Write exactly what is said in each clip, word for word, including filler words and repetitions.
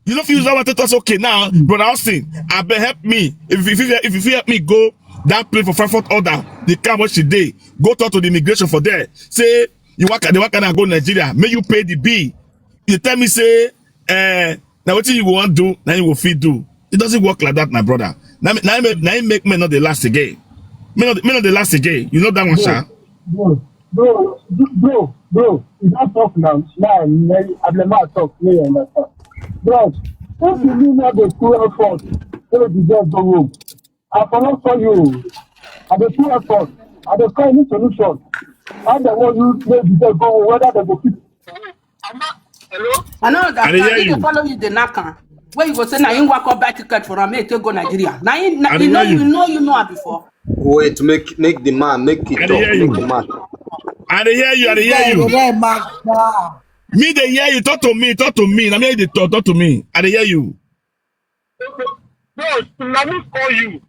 You no fit use that one to talk say, "Okay, now, brother Austin, abeg help me. If you fit, if you fit help me go that place for Frankfurt Oder, the camp wey she dey, go talk to the immigration for there. Say you waka, dey waka now go Nigeria, make you pay the bill." You tell me say, eh, na wetin you go wan do, na you go fit do. It doesn't work like that, my brother. Na me, na me, na him make me not the last again. Me not, me not the last again. You know that one, sha. Bro, bro, bro, bro, you don talk now. Now, now, Ablema talk, me understand. Bro, if you need not the two effort, so the girl go home. I cannot call you. I dey two effort. I dey call any solution. How the one you make the girl go home, whether they go fit. Hello? I know that I dey hear you. Follow you the knock am. Where you go say na him work up buy ticket for am, make e take go Nigeria. Na him, na, I dey you know hear you you. Know you know her before. Wait, make, make the man, make it I dey talk, hear make you. The man. I dey hear you. I dey hear you. Me dey hear you. Talk to me. Talk to me. Na me dey talk. Talk to me. I dey hear you. Okay. Bros, na me call you.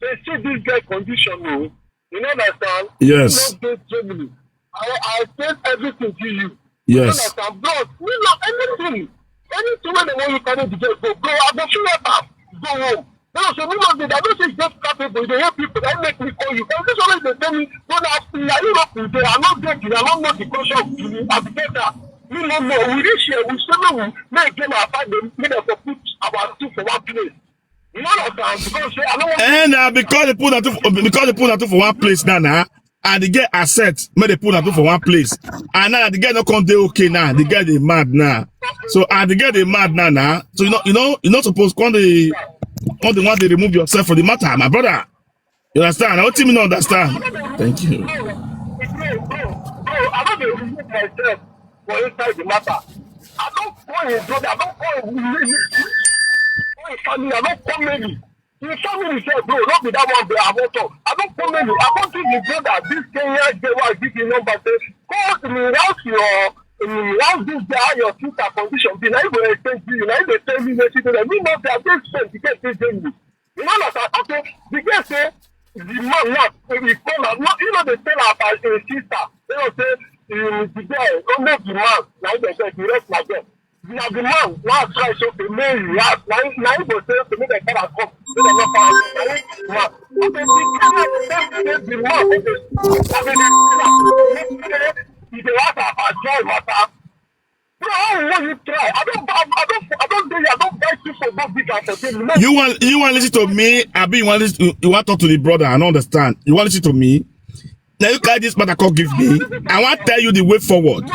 They see this guy condition, no? You know understand? Yes. You no dey Germany. I, I explain everything to you. Yes. You understand? Bros, me na anything. Anything wey dem want you carry the girl go, go. I go feel help am. Go home. No, so me no dey. I don't say just capable. They hear people. That make me call you. But this one dey tell me, no, na, na Europe we dey. I no get it. I no know the culture of Guinea. I be better. Me no know. We reach here. We say make we make dem apart. Make dem for put our two for one place. You know what I'm saying? Because say I don't want. And uh, because they put that two, because they put that two for one place now, now. And they get asset, make they put that two for one place. And now the girl no come dey okay now. The girl dey mad now. So and the girl dey mad now now. So you know, you know, you not supposed come the come the one they remove yourself from the matter, my brother. You understand? I want you to understand. Thank you. Bro, bro, bro, I don't dey remove myself for inside the matter. I don't call him brother. I don't call him. Call him family. I don't call many. Him family sef, bro, no be that one, bro. I wan talk. I don call many. I come give him brother this Kenyan girl wey I give him number, say, "Call me, how's your, um, how's this guy, how your sister condition be?" Na him go explain to you. Na him dey tell me wetin dey there. Me no dey, I dey send the girl dey Germany. You know what I'm saying? Okay, the girl say, the man now, he call her. No, he no dey tell her about him sister. He no say, um, the girl, only the man, na him dey tell, the rest na girl. Na the man now try show the man react. Na him, na him go say, "Okay, make dem carry am come." Make dem no carry am. Na him man. Okay, the girl say the man, okay, I mean, the man, he dey ask about joy matter. Bro, how will you try? I don't, I, I don't, I don't do you. I don't buy two for both big and for them. No. You want, you want listen to me? Abi you want listen, you, you want talk to the brother? I don't understand. You want listen to me? Now you carry this matter come give me. I want tell you the way forward.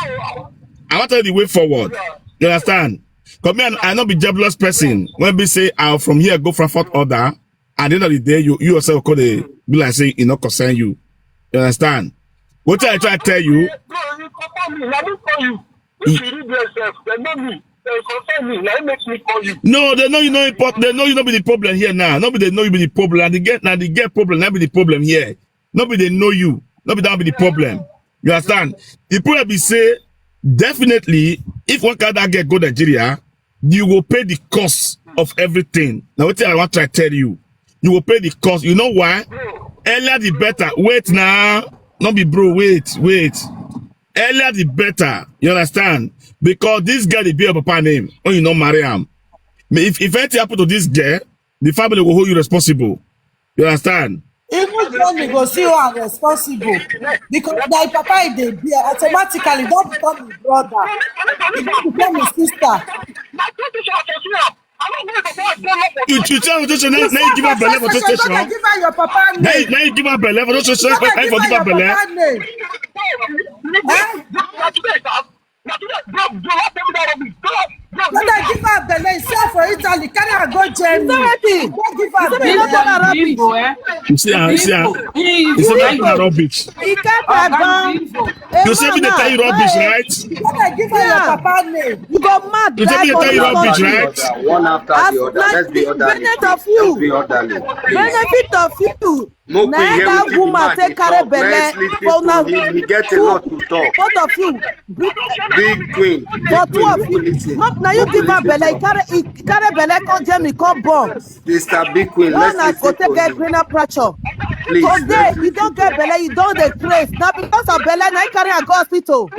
I want tell you the way forward. You understand? Because me, I, I no be jealous person. When we say I from here go Frankfurt Oder, at the end of the day, you, you yourself could be like say it not concern you. You understand? What I try to tell you? Bro, you confirm me. I don't call you. If you read yourself, they know me. They confirm me. Now it makes me call you. No, they know you no important. They know you no be the problem here now. No be they know you be the problem. And the get now the get problem. That be the problem here. No be they know you. No be that be the problem. You understand? The problem be say definitely if one kind that get go Nigeria, you will pay the cost of everything. Now what I want to tell you, you will pay the cost. You know why? Earlier the better. Wait now. Not be bro. Wait, wait. Earlier the better. You understand? Because this girl dey bear papa name when you no marry am. If, if anything happen to this girl, the family will hold you responsible. You understand? Even Johnny go see you are responsible because thy papa is dey bear automatically don become his brother, he don become his sister. You, you tell me now, now you give her belle for this station. Give her your papa name. Now you, now you give her belle for this station. Now you give her belle. Brother, give her belle. He sell for Italy. Carry her go Germany. Go give her belle. You see her, you see her. He say na rubbish. He can't have done. You say me dey tell you rubbish, right? Brother, give her your papa name. You go mad. You say me dey tell you rubbish, right? One after the other. Let's be orderly. Benefit of you. Benefit of you. Na that woman take carry belle for una. He get a lot to talk. Both of you. Big Queen. For two of you. Not now you give her belle. He carry, he carry belle come Jamie come born. Sister Big Queen, let's listen to him. One go take get greener pressure. Please, Today, you don't get belle, you don't dey craze. Now because of belle, now you carry her go hospital.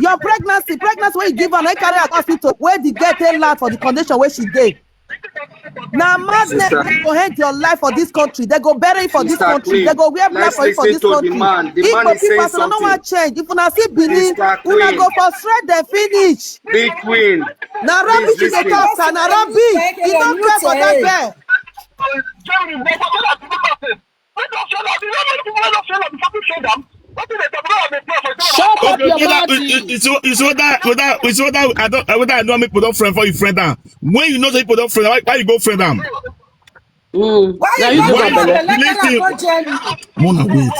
Your pregnancy, pregnancy wey you give her, now you carry her go hospital. Where the girl take land for the condition where she dey. Now madness Sister. They go end your life for this country. They go bury you for this Sister country. Queen, They go wear black let's for you for listen this to the country. Man. The man Igbo is saying people, so no something. One change. If una see Benin, Sister una Queen. Go frustrate the finish. Big Queen. Na rubbish you dey Listen. Talk, sir. Na rubbish. You don't care for that girl. Shut up Okay, your okay, that, mouth. it, it, it's, it's whether, whether, it's whether I don't, whether I know make people don't friend for you friend am. When you know say people don't friend, why, why you go friend am? Mm. Why Now you you go just for have the belle. letter Listen. Go Jenny? Mona, wait.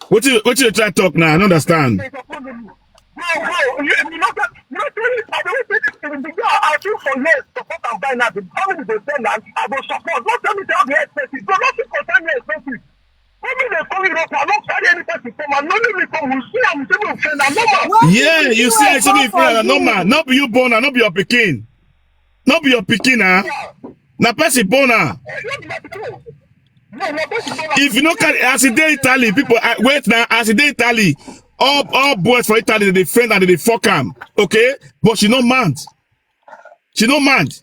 What you, what you try talk now? I don't understand. Yeah, you see, I say me friend, no man, not be you born, not be your pikin, not be your pikin, ah, na person born, ah. If you no carry, as e dey Italy, people, ah, wait now, as e dey Italy, all, all boys for Italy, they friend and they fuck am, okay? But she no mad. She no mad.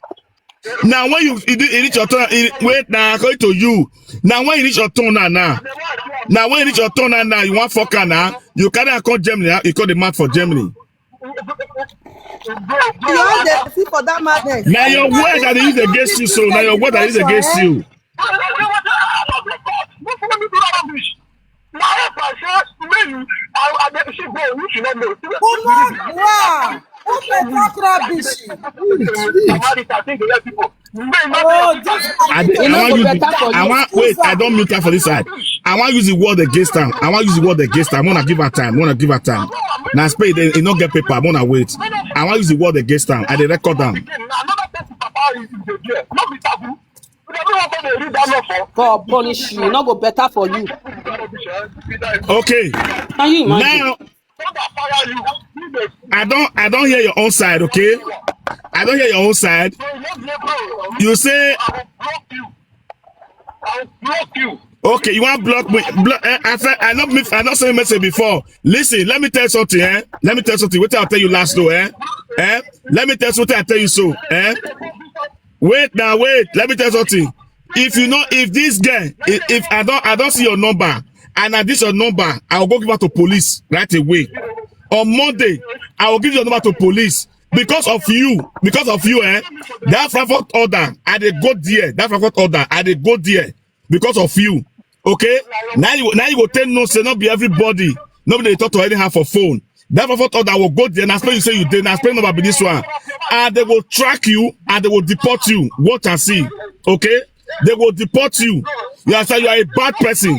Now when you, you, do- you reach your turn, you, wait now, according to you. Now when you reach your turn now, now. Now when you reach your turn now, now you want fuck her now. You carry her come Germany, now you call the mad for Germany. You all dey see for that madness. Now your word that they use against you, so now your word that is against you. Wow. Who dey talk rubbish? Oh, just I, dey- I want use the, I want wait. I don't mute her for this side. I want use the word against her. I want use the word against her. I wanna give her time. Wanna give her time. Now spade, they, they not get paper. I wanna wait. I want use the word against her. I dey record them. God punish you. E no go better for you. Okay. Can you imagine? Now I don't I don't hear your own side, okay? I don't hear your own side. You say okay, you want block me. Block, eh, I said I not miss I not send message before. Listen, let me tell you something, eh? Let me tell you something. What I tell you last though, eh? Eh? Let me tell you what I tell you so, eh? Wait now, wait. Let me tell you something. If you know, if this girl, if, if I don't, I don't see your number, and at this your number, I will go give her to police right away. On Monday, I will give your number to police because of you, because of you, eh? That Frankfurt order, I dey go there. That Frankfurt order, I dey go there because of you. Okay? Now you, now you go tell no say not be everybody. Nobody dey talk to anyhow for phone. That Frankfurt order will go there. Now spend you say you did. Now spend number be this one, and they will track you and they will deport you. Watch and see. Okay? They will deport you. You are say you are a bad person.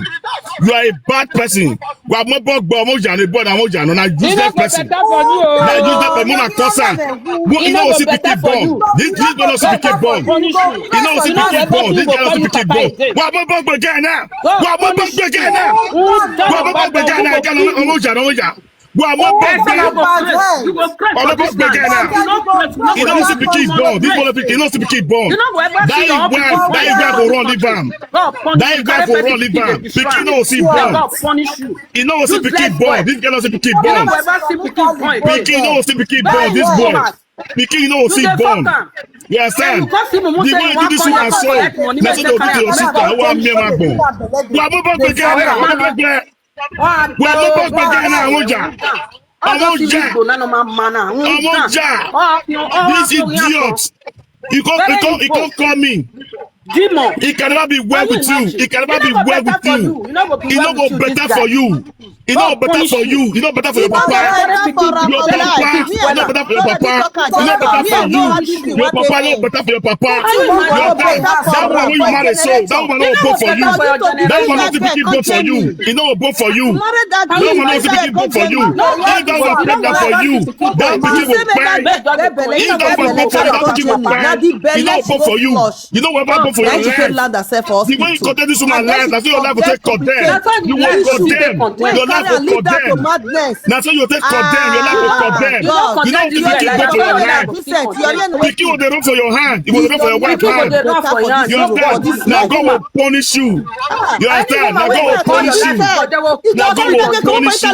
You are a bad person. Wa mo bo gbo mo jane bo na mo jane na useless person. Na useless person mo na kosa. Mo you know see pikin born. This this go no see pikin born. You know see pikin born. This guy no see pikin born. Wa mo bo gbo jane na. Wa mo bo gbo jane na. Wa mo bo gbo jane na. Mo jane mo jane. Wa mo bo gbo. Wa mo bo gbo jane na. You know see pikin born. This one pikin, you know see pikin born. That is why, that is why go run leave am. That is why go run leave am. Pikin no see born. Punish you. You know see pikin born. This girl no see pikin You born. no ever see pikin born. Pikin no see pikin born. This boy. Pikin no see born. You understand? The way you do this one so, na so they do to your sister. Who are me, my born? Wa mo bo gbo jane na. Wa mo bo gbo. Wa mo bo gbo jane na. Mo ja. Ọmọ jà. Ọmọ jà. This idiot. He come, he come, he come call me. Demon. He can never be well Can you with you. imagine? He can never You be no go well with better for you. You no go be He well no go with you, this better guy. For you. E no better for you. E no better for your papa. Your papa, e no better for your papa. E no better for you. Your papa no better for your papa. Your dad, that one wey you marry so, that woman no go for you. That woman no fit pick good for you. E no go for you. That woman no fit pick good for you. If that woman pregnant for you, that pikin go kpai. If that woman go for you, that pikin go kpai. E no go for you. You know what happen for your life? The way you condemn this woman life, na so your life go take condemn. You go condemn. Your life go condemn. Na so you take condemn. Your life go condemn. You know if you keep going for your life. Pikin go dey run for your hand. E go dey run for your wife hand. You understand? Na God will punish you. You understand? Na God will punish you. Na God will punish you.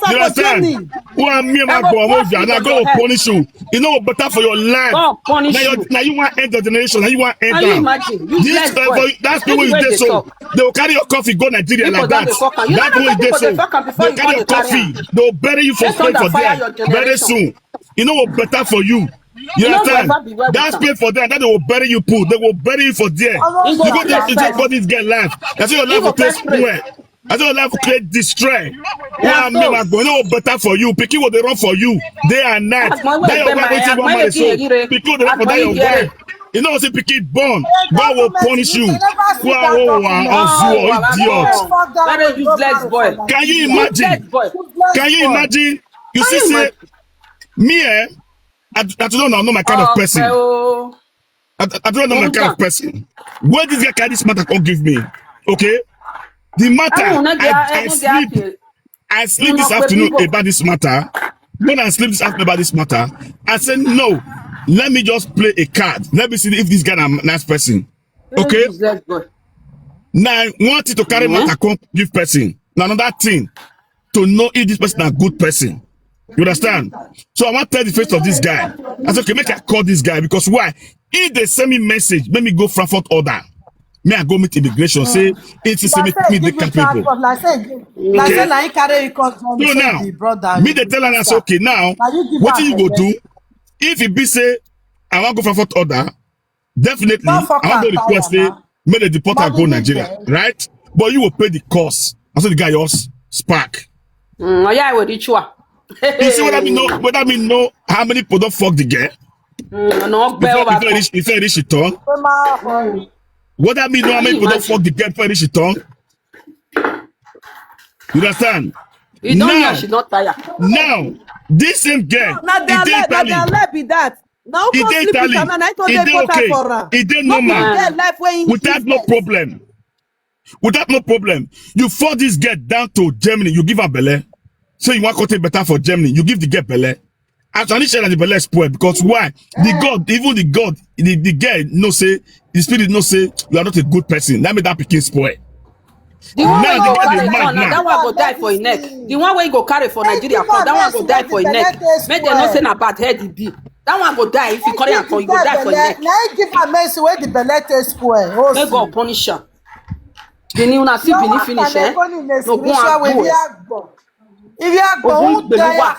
You understand? Who am me, my God? Na God will punish you. E no better for your life. God punish you. Na you wan end the generation. Na you wan end am. Can you imagine? This, uh, for, that's the way you dey so. They will carry your coffin go Nigeria like that. That way you dey so. They will carry your coffin. They will bury you for Spain for there very soon. E no go better for you. You understand? That Spain for there, that they will bury you put. They will bury you for there. You go there to take for this girl life. That's your life will take spoil. I say your life create destroy. Who am me, my God? No better for you. Pikin go dey run for you day and night. That your wife wey you wan marry so, pikin go dey run for that your wife. You know say pikin born, God will punish you. Who am me, ozuo, idiot. Very useless boy. Can you imagine? Can you imagine? You see say me, eh? I, I don't know, I'm not my kind of person. I, I don't know my kind of person. Where this guy carry this matter come give me? Okay? The matter, I, I sleep. I sleep this afternoon about this matter. When I sleep this afternoon about this matter, I said, "No, let me just play a card. Let me see if this guy na nice person." Okay? Now, I want you to carry matter come give person. Now, another thing, to know if this person a good person. You understand? So I wan tell the face of this guy. I say, "Okay, make I call this guy, because why? If they send me message, make me go Frankfurt order. May I go meet immigration, say, it is me, me the people." Like say, like say, na him carry you come join me, say now, the brother, me dey tell am, I say, "Okay, now, wetin you go do? If e be say I wan go Frankfurt order, definitely, I wan go request say make the deporter go Nigeria, right? But you will pay the cost." I said, "The guy just spark." Mm, oh yeah, I will reach you. You see what I mean? No, what I mean? No, how many people don't fuck the girl? Mm, no, before, before reach, before reach the turn. What I mean? No, how many people don't fuck the girl before reach the turn? You understand? You don't know she's not tired. Now, this same girl, now they are like, now they are like be that. Now e dey Italy. E dey okay. E dey normal. Without no problem. Without no problem. You force this girl down to Germany. You give her belle. So you want to take better for Germany. You give the girl belle. As an issue, the belle spoil because why? The God, even the God, the, the girl know say, the spirit know say you are not a good person. That made that pikin spoil. The one wey you go carry come now, that one go die for him neck. The one wey you go carry for Nigeria come, that one go die for him neck. Make dem know say na bad head e be. That one go die if you carry am come, you go die for him neck. Na him give am medicine wey the belle take spoil. Make God punish am. Benin, una see Benin finish, eh? No go and go. If you are going there,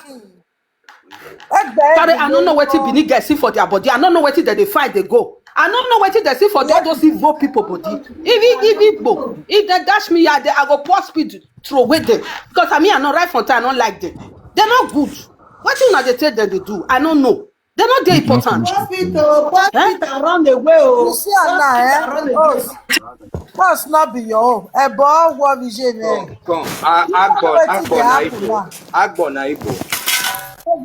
Carry, I no know wetin Benin get see for their body. I no know wetin dem dey fight dey go. I no know wetin dem see for all those evil people body. If if Igbo, if dem dash me, I, I go pour speed throw away them. Because I mean, I no right from time, I no like them. They no good. Wetin una dey take dem dey do? I no know. They no dey important. Pour speed, pour speed and run away. You see am now, eh? Boss, no be your own. Ebo, what vision, eh? Come, come. Agbo, Agbo na Igbo. Agbo na Igbo.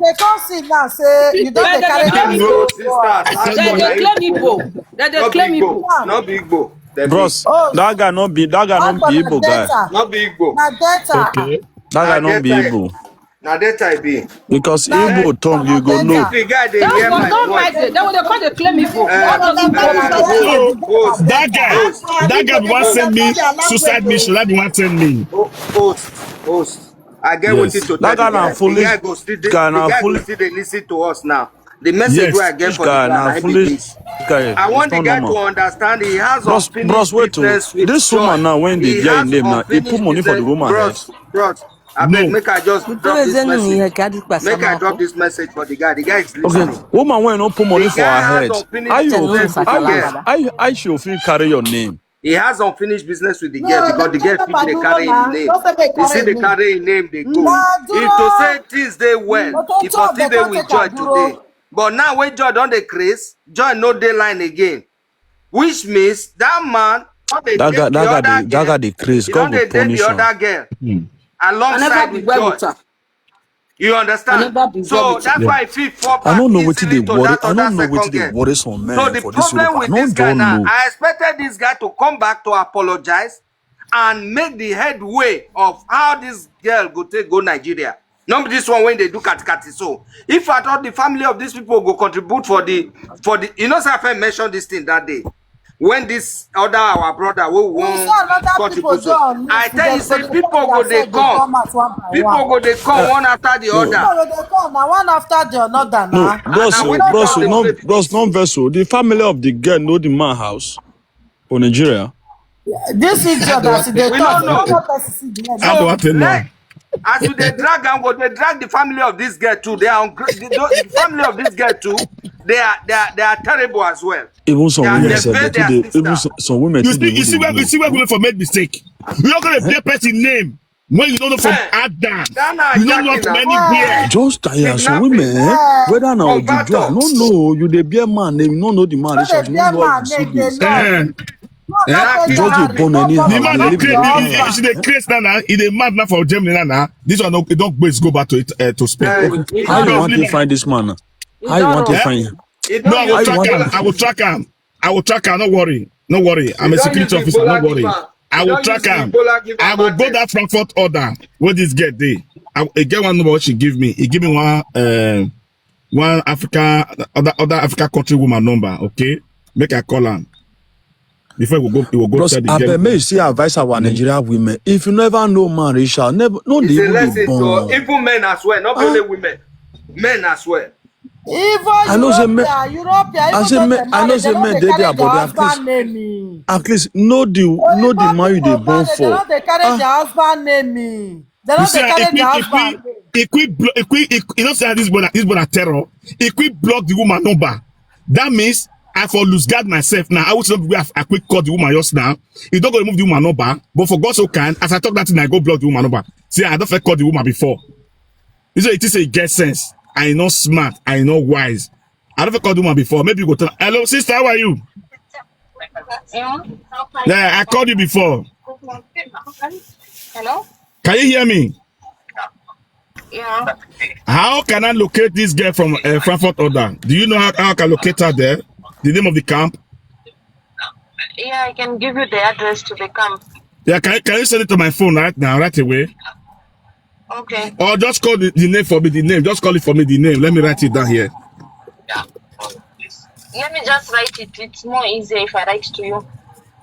They come see now say you don dey carry them. No, sisters. They dey claim Igbo. They dey claim Igbo. No be Igbo. Bros, that guy no be, that guy no be Igbo guy. No be Igbo. Na Delta. Okay. That guy no be Igbo. Na Delta e be. Because Igbo tongue, you go know. If the guy dey hear my voice. They will dey come dey claim Igbo. That guy, that guy be wan send me suicide mission. That be wan send me. Host, host. I get wetin to tell you. That guy na foolish guy. The guy go still dey listen to us now. The message wey I get for the guy na be this. I want the guy to understand he has unfinished business with God. This woman now, when they get name now, he put money for the woman head. Bros, bros, abeg, make I just drop this message. Make I drop this message for the guy. The guy is listening. Okay, woman wey no put money for her head. How you, how you, how you, how you fit carry your name? He has unfinished business with the girl because the girl fit dey carry him name. He still dey carry him name dey go. If to say things dey well, if for still dey with Joy today. But now when Joy don dey craze, Joy no dey line again. Which means that man don dey date the other girl. He don dey date the other girl alongside with Joy. You understand? So that's why I feel four I don't know wetin dey worry. I don't know wetin dey worry some men. So the problem with this guy now, I expected this guy to come back to apologize and make the headway of how this girl go take go Nigeria. Not this one when they do katikati. So if I thought the family of these people go contribute for the for the you know, say I mentioned this thing that day. When this other our brother wey we wan cut people so, I tell you say people go dey come, people go dey come one after the other. People go dey come na one after the another na. Bros, no bros, no vessel. The family of the girl know the man house for Nigeria. This idiot as e dey talk, no person see the end. So, like, as you dey drag am go, dey drag the family of this girl too. They are ungr- the, the family of this girl too. They are they are they are terrible as well. Even some women sef dey too dey even some women too dey even dey. You see where you see where women for make mistake. You no go dey bear person name when you no know from Adam. You no know from anywhere. Just tire some women, eh? Whether na ojuju, I no know. You dey bear man name, you no know the man. You no know how you see this. Just dey born anyhow. The man don create. She dey create now. Now he dey mad now for Germany now. This one don go back to it uh, to Spain. How you want to find this man? How you want to find him? No, I will track am. I will track am. I will track am. No worry. No worry. I'm a security officer. No worry. I will track am. I will go that Frankfurt order where this girl dey. I, I get one number what she give me. He give me one uh, one Africa other other Africa country woman number. Okay, make I call am before we go. We go Bros, tell the girl. Abeg, make you see advice our Nigerian women. If you never know man, Richard, never no dey even dey born. Even men as well, not only women, men as well. I know say men. I say men. I know say men dey there, but at least, at least know the know the man you dey born for. They don't dey carry their husband name. They don't dey carry their husband name. He quick, he quick, he, you know say this brother, this brother terror. He quick block the woman number. That means I for lose guard myself now. I will not be I quick call the woman just now. He don't go remove the woman number. But for God so kind, as I talk that thing, I go block the woman number. See, I don't feel call the woman before. He say it is a get sense. I know smart. I know wise. I don't feel call the woman before. Maybe you go tell. Hello, sister. How are you? Yeah, I called you before. Hello? Can you hear me? Yeah. How can I locate this girl from uh, Frankfurt Oder? Do you know how, how I can locate her there? The name of the camp? Yeah, I can give you the address to the camp. Yeah, can, can you send it to my phone right now, right away? Okay. Or just call the, the name for me, the name. Just call it for me, the name. Let me write it down here. Let me just write it. It's more easier if I write to you.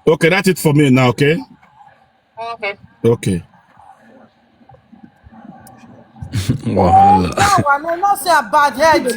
Okay, write it for me now, okay? Okay. Okay. Wahala. Oh, I know not say a bad head.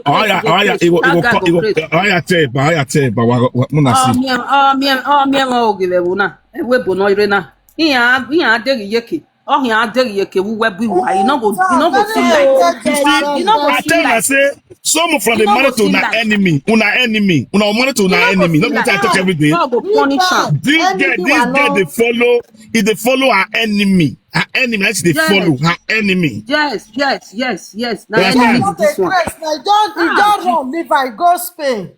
Oya, oya, iwo, iwo, iwo, oya, teba, oya, teba, wa, wa, muna si. Oh, mi, oh, mi, oh, mi, oh, give it una. Ewe bono irena. Iya, iya, degi yeke. Oh, iya, degi yeke. Wu webu iwa. You no go, you no go see like. You see, you no go I see tell like. I say, some from the married to una enemy, una enemy, una married to una enemy. No be I talk everything. God go punish am. This girl, this girl, they follow. If they follow her enemy, her enemy, like they follow her enemy. Yes, yes, yes, yes. Now enemy this one. He just, he just run, leave her, go Spain.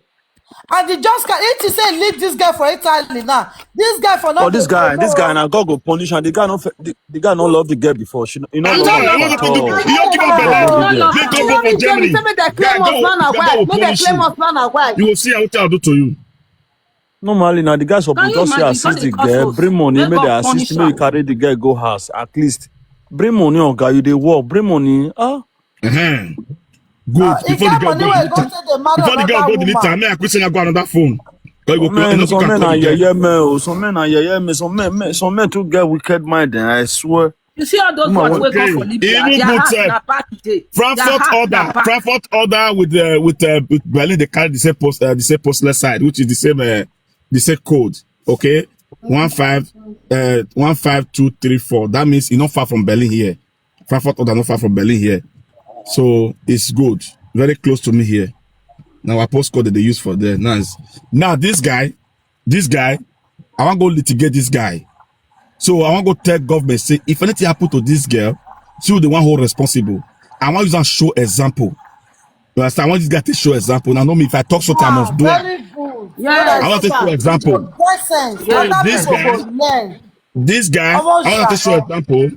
And he just can, if he say leave this girl for Italy now, this guy for not. Oh, this guy, this guy, now God go punish her. The guy not, the, the guy not love the girl before. She, you know, love her at all. You don't give up belle. Make her go for Germany. Say make they claim husband and wife. Make they claim husband and wife. You will see how I do to you. Normally, now the guys for just say assist the girl, bring money, make they assist, make you carry the girl go house at least. Bring money, oga, you dey work, bring money. Ah. Uh-huh. Good. Uh, before the girl go delete her, before the girl go delete her, may I quick send her go another phone. Some men, some men are yeye men, oh, some men are yeye men, some men, men, some men too get wicked mind, eh, I swear. You see all those ones wey come for Libya, their heart na back today. Frankfurt Oder, Frankfurt Oder with the with uh, with Berlin, they carry the same post, uh, the same postal side, which is the same uh, the same code. Okay, one five, uh, one five two three four. That means it's not far from Berlin here. Frankfurt Oder not far from Berlin here, so it's good. Very close to me here. Now our postcode that they use for there. Nice. Now this guy, this guy, I wan go litigate this guy. So I wan go tell government say if anything happen to this girl, she will the one who responsible. I wan use am show example. You understand? I want this guy to show example. Now, know me, if I talk so, I must do am. Very good. Yes. I want to show example. Get sense. Yes. Other This people guy- go learn. This guy, I Almost want to show like- example.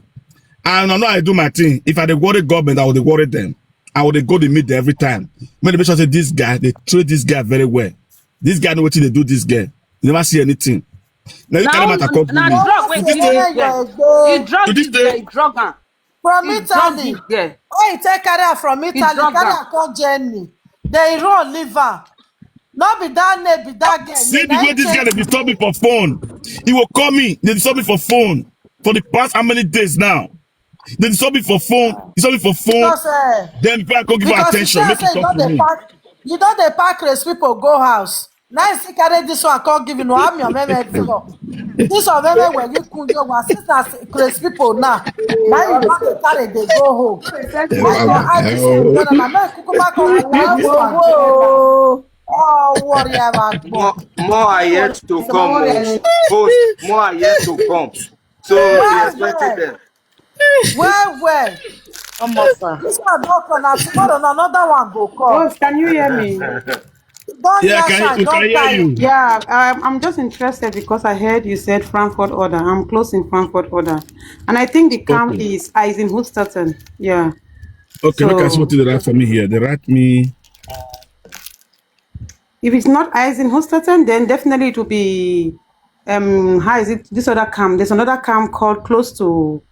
And I know I do my thing. If I dey worry government, I would worry them. I would go to meet them every time. Make dem make sure say this guy, they treat this guy very well. This guy know wetin dey do this girl. You never see anything. Now you carry Now, matter come give now me. drug wey Say give you this girl. go. He drug You this think girl. say- He drug am. From He drug Italy. This girl. Oh, he take carry am from Italy. Drug Carry am. Am come Germany. They run liver. No be that name, be that girl. See the way this guy dey disturb me for phone. He will call me. They disturb me for phone for the past how many days now? They disturb me for phone. Disturb me for phone. Because, uh, Then people come give her because attention. You Make say it you talk don to dey me. Pack, you don dey pack race people go house. Now you see carry this one come give you. No, I'm your meme every door. This one meme wey you kunjo was since as race people now. Now you don dey carry dey go home. Now you don add this one. No, no, no, no, kuku back on. Whoa. Oh, worry about More, more are yet to come. Oh. Host, more are yet to come. So we expected them. Well, well. Almost, sir. This one don come now. Tomorrow, na another one go come. Boss, can you hear me? Don't Yeah, dash can, am, we don't can hear tie. You. Yeah, um, I'm just interested because I heard you said Frankfurt order. I'm close in Frankfurt order. And I think the camp Okay. Is Eisenhutstatten. Yeah. Okay, make I see So- what they write for me here. They write me. If it's not Eisenhutstatten, then definitely it will be, um, how is it? This other camp. There's another camp called close to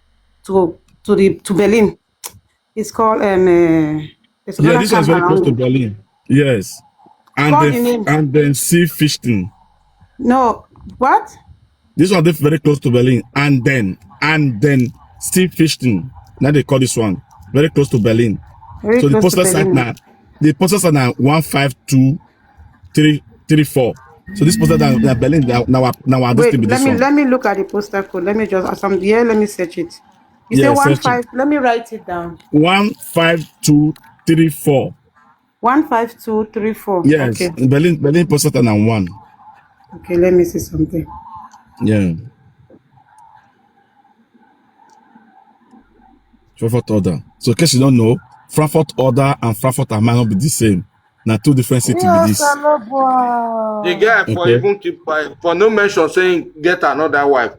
to to the to Berlin. It's called, um, uh, there's Yeah, another this one's camp very close to around. Berlin. Yes. And Call the then name. And then Sea Fishing. No, what? This one is very close to Berlin. And then and then Sea Fishing. Now they call this one very close to Berlin. Very So the close to postal site Berlin. Now, the postal site now one five two three three four. So this postal now, now Berlin now now now this Wait, thing be let this me one. Let me look at the postal code. Let me just ask some. Yeah, let me search it. You Yeah, say one search it. five. Let me write it down. One five two three four. One five two three four. Yes, Okay. Berlin Berlin postal site now one. Okay. Let me see something. Yeah. Frankfurt order. So in case you don't know, Frankfurt order and Frankfurt am might not be the same. Now two different cities be this. The guy for Okay. Even keep quiet, for no mention saying get another wife.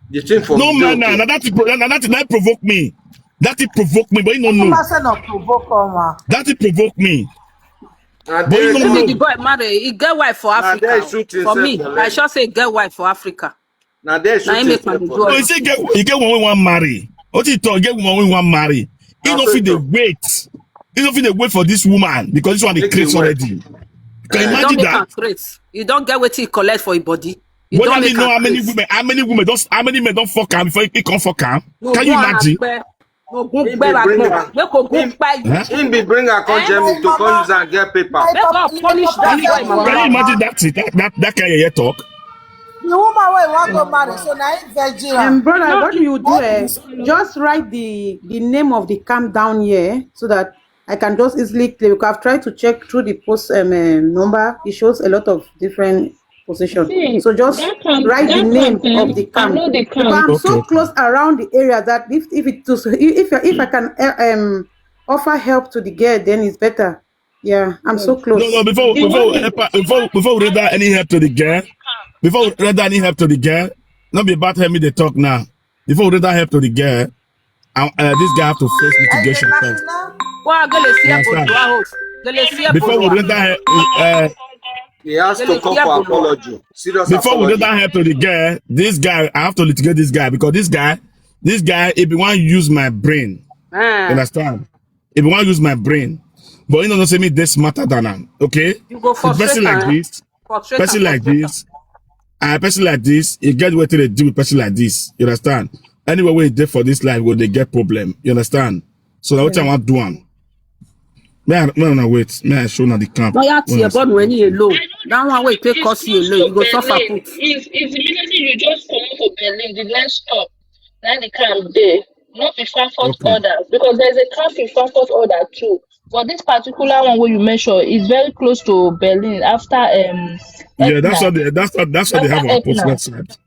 The thing for No me, man, okay. Now that thing pro- now that thing that provoke me. That thing provoke me, but you don't know. Mama say no provoke am. That thing provoke me. And But you then- don't Maybe know. The boy marry, he get wife for Na Africa. there he shoot For himself me, for I leg. Sure say he get wife for Africa. Now there he Now shoot he make himself am for do No, leg. you say get you get one woman marry. What you talk? Get one woman marry. He I don't say feel the so. Wait. He don't feel the wait for this woman because this one they Make create the wait. Already. You can You don't imagine make that. Am create. You don't get what he collect for your body. You What don't I make mean, no, am how many create. Women, how many women don't how many men don't fuck him before he come fuck him? No, Can you go and imagine? Akpe. No, go He back bring home. am. Make go go He- kpai you. Huh? He be bring her come Eh? Germany to come use and get paper. Make God punish that Can you, boy, mama. Can you imagine that thing? That that that kind of talk. The woman wey wan go marry, so na him virgin. Um, brother, No, what do you do? Eh? It's Just write the the name of the camp down here so that I can just easily click. I've tried to check through the post, um, uh, number. It shows a lot of different positions. See, So just that camp, write the that name camp, eh, of the I camp. know the But camp. I'm so Okay. Close around the area that if if it was, if I, if I can, uh, um offer help to the girl, then it's better. Yeah, I'm so close. No, no. Before The before one help- before before we render any help to the girl, before we render any help to the girl, not be about help me they talk now. Before we render help to the girl, uh, uh, this guy have to face litigation first. Wa gele si Yes, ebo sir. dua host. Gele si ebo Before we dua. render help, uh, He has to Really, come yeah, for but no. Apology. Serious Before we apology. Render help to the girl, this guy I have to litigate this guy because this guy this guy if he want use my brain, Ah, understand? If he want use my brain, but you know, say me they smarter than him. Okay, you go so person frustrate like am. This, Frustrate person am, like frustrate am. This, a person like this, you get what they do with person like this. You understand? Anyway, we there for this life, when they get problem, you understand? So that's what I want to do. Am. May I, may I wait? May I show now the camp? Oya, When your I body when you low. That one wey take It's cause you close low, to you go suffer Berlin. Put. It's, it's immediately you just come out of Berlin, the next stop. Now the camp there. Not the Frankfurt Okay. order. Because there's a camp in Frankfurt order too. But this particular one where you mentioned is very close to Berlin after um Yeah, that's what they that's what that's what they have on post website.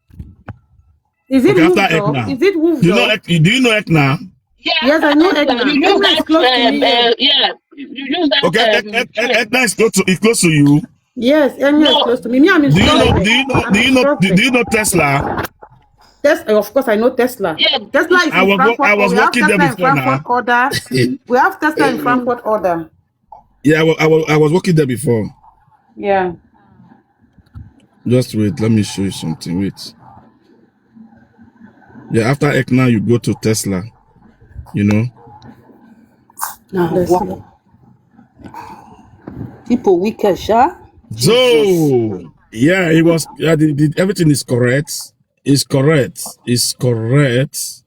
Is it okay, after Ekna. Is it Wolf? You know, do you know Ekna? Yes, I know Ekna. Ekna is close to me. Uh, yeah, you use that. Okay, um, Ekna is close to is close to you. Yes, Ekna is close to me. Me, I'm in. Do you know? Do you know? Do you know? Do you know Tesla? Tesla, of course, I know Tesla. Yeah. Tesla is I in was, Frankfurt. I was working there before now. Order. We have Tesla in Frankfurt order. Yeah, I was, I was, I was working there before. Yeah. Just wait, let me show you something. Wait. Yeah, after Ekna, you go to Tesla. You know? Nah, people wicked, sha. So, yeah, it was, yeah, the, the, everything is correct. It's correct. It's correct.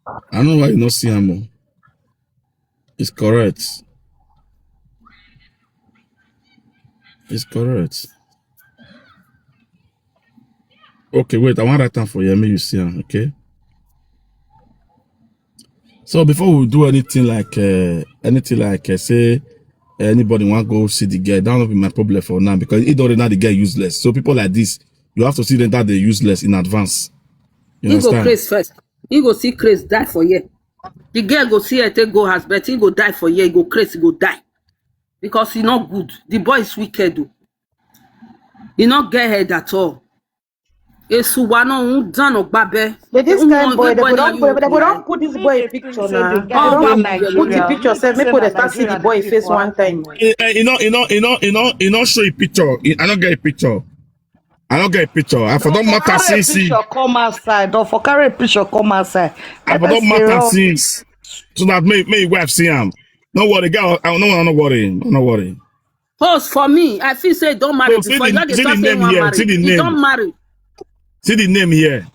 I don't know why you not see him. It's correct. It's correct. Okay, wait. I want write down for you. Make you see him, okay? So before we do anything like uh, anything like uh, say anybody want go see the girl, that will be my problem for now because it already now the girl useless. So people like this, you have to see them that they're useless in advance. You understand? He go craze first. He go see craze die for here. The girl go see her take go house, but he go die for here. He go craze, he go die because he not good. The boy is wicked. Though. He not get head at all. Esuwa no un dan no gbabe. But this kind boy, they go don put this boy picture now. They don put the picture. Say make we dey start see the boy face one time. Eh, eh, you know, you know, you know, you know, you know, show a picture. I don't get a picture. I don't get a picture. I for don matter since. Picture come outside. Don't for carry a picture come outside. I for don matter since. So that may may wife see him. No worry, girl. I no want no worry. No worry. Pause for me. I feel say don't marry before. You just dey talk say one marry. You don't marry. See the name here.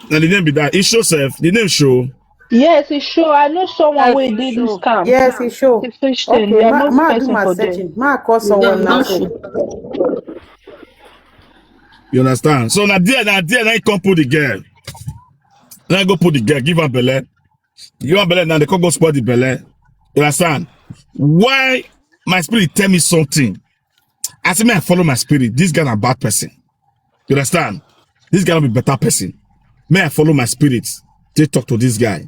Now the name be that. It show self. The name show. Yes, it show. I know someone wey dey this camp. Yes, it show. Okay, ma do my searching. Ma call someone now. You understand? So now there, now there, now you come put the girl. Now go put the girl, give her belle. You want belle now, they come go spoil the belle. You understand? Why my spirit tell me something? I say, may I follow my spirit. This guy a bad person. You understand? This guy will be better person. May I follow my spirit. They talk to this guy.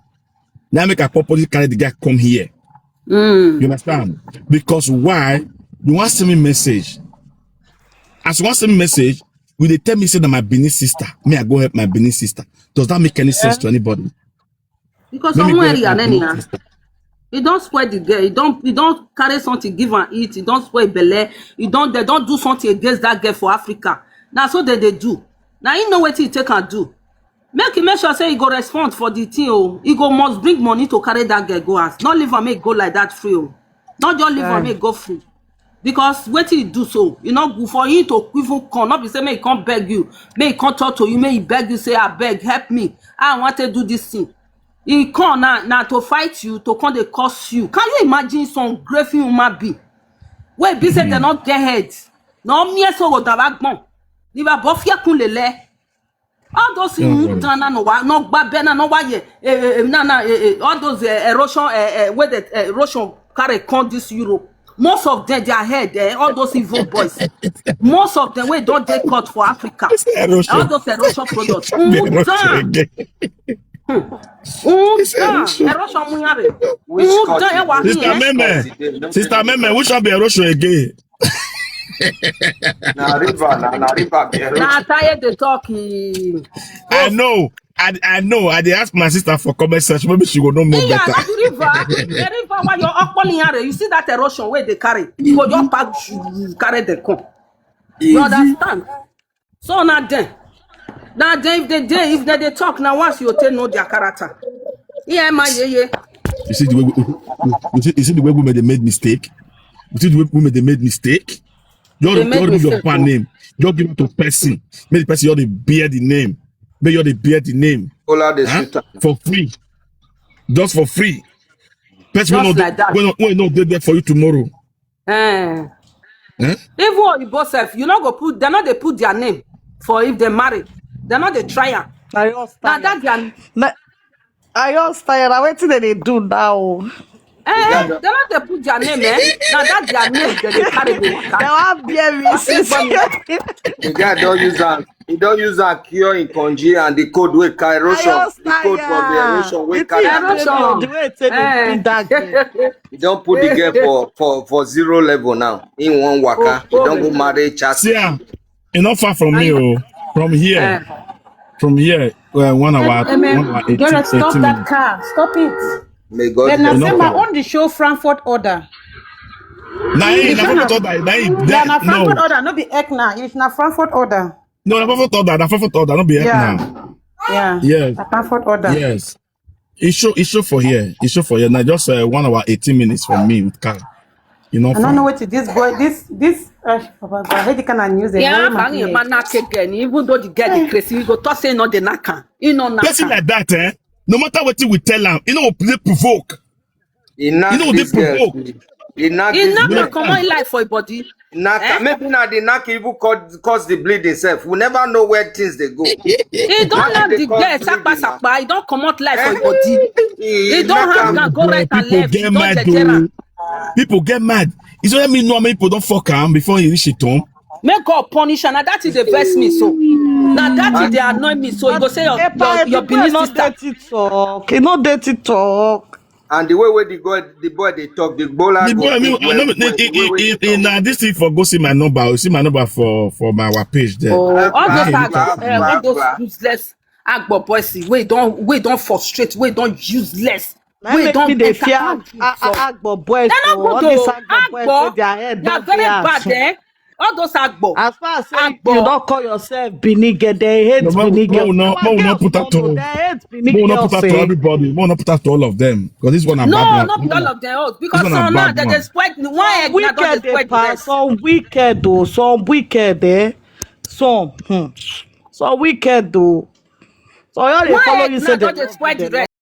Now make I properly carry the guy come here. You understand? Because why? You want send me message. As you want send me message, will they tell me say that my Benin sister? May I go help my Benin sister? Does that make any sense to anybody? Because someone area nene na. You don't spoil the girl. You don't you don't carry something give and eat. You don't spoil belle. You don't they don't do something against that girl for Africa. Now so they they do. Now you know what you take and do. Make you make sure say you go respond for the thing. Oh, you go must bring money to carry that girl go house. Not leave her make go like that free. Oh, not just leave her make go free. Because wetin he do so, you no good for him to even come. Not be say make he come beg you, make he come talk to you, make he beg you say, I beg, help me. I want to do this thing. He come now, now to fight you, to come they curse you. Can you imagine some grave human being? Wait, be say they not get head. No me so go dabagbon. Ni ba bofia kunlele. All those things done no wa no gba be na no wa ye eh, eh, eh, na na eh, eh, all those eh, erosion eh, eh, wey the eh, erosion carry come this Europe. Most of them their head eh, all those evil boys. Most of them wey don dey cut for Africa. All those erosion products. Udan. Udan. Erosion munyare. Udan e wa. Sister Meme. Sister Meme, which one be erosion again? Na river, na, na river be erosion. Na tire dey talk. Eh. I know. I, I know. I dey ask my sister for comment section. Maybe she go know more better. Yeah, na the river. The river why your okpoli yare. You see that erosion where they carry. You go just pack, carry the come. You understand? So now then, now then if they dey, if they, they talk now once you take know their character. Yeah, my yeah yeah. You see the way we, you see, you see the way women they made mistake. You see the way women they made mistake. You already made your pan name. You give it to person. Make the person you already bear the name. Make you already bear the name. Ola the huh? For free, just for free. Person will not like that. Will not, will not dey there for you tomorrow. Eh. Eh? Even Oyibo sef, you no go put, they no dey put their name for if they marry. They no dey try am. Na that their na I just tired. Na wetin dem dey do now? Eh, they no dey put their name, eh? Na that their name dem dey carry dey waka. They wan bear me since. The guy don use am. He don use am cure him konji and the cold wey carry erosion. The cold from the erosion wey carry am. Erosion. The way e take dey beat that girl. He don put the girl for for for zero level now. He wan waka. He don go marry chat. See am, e no far from me o. From here, from here, well, one hour, one hour eighteen, Gareth, stop eighteen that minutes. Car. Stop it. May God Then I help say you. My own the show Frankfurt order. Na him, na Ghana. Frankfurt order. Na him, Yeah, na that- Frankfurt no, order, no be Ekna. It's na Frankfurt order. no, na Frankfurt order. Na Frankfurt order. No be Yeah. Ekna. Yeah. Yes. Na Frankfurt order. Yes. E show, e show for here. E show for here. Na just uh, one hour eighteen minutes from me with car. You know, I don't know what this boy, this this. Uh, I hate the kind of news. Yeah, bang your man knock again. Even though the girl dey crazy, you go talk say no dey knock am. You know knock person am. Like that, eh? No matter what we tell am, you know, they provoke. He knock You know, this they girl. provoke. He knock He this knock girl. am comot life for your body. Knock Eh? Maybe now the knock even cause, cause the bleeding self. We never know where things they go. He don Why knock they the cause girl bleeding sakpa now? Sakpa. He don comot life for Eh? your body. He He don knock hang am. am go right and People left. He get don mad jeje am. Though. People get mad. You know what I mean? No, many people don't fuck am before he reach it home. Make God punish am. Na that is dey vex me so. Na that is dey annoy me so. You go say your your, your Benin sister. Talk. E no dey talk. And the way where the boy, the boy they talk, the bola The go boy, I mean, big I well, know, well, it, well, well, it, well, it, now this thing for go see my number. You see my number for for my our page there. Oh, all those Agba, agbo, agba, eh, all those agba. Useless agbo boys wey don wey don frustrate, wey don useless, Na wey make don me dey enter fear agbo a- a- for. agbo boys. Dem no Oh, all good these o. agbo boys, say Agbo, their head they are don very dey bad, assume. Eh? All those agbo. As far as say Agbo. You don call yourself Benin girl, they hate No, mo- Benin mo- girls. no, Human mo- no beings put no that know. to- They hate Benin Mo no girls. put that to Eh. Everybody. Mo no put that to all of them because this one a No, bad not one. be all of them all. Because This one a some now bad they one. Dey spoil one egg na don Wicked dey dey spoil the pass. rest. Some wicked though. Some wicked eh. Some hmm. Some wicked though. So you dey One follow egg you na say don they dey spoil the they rest.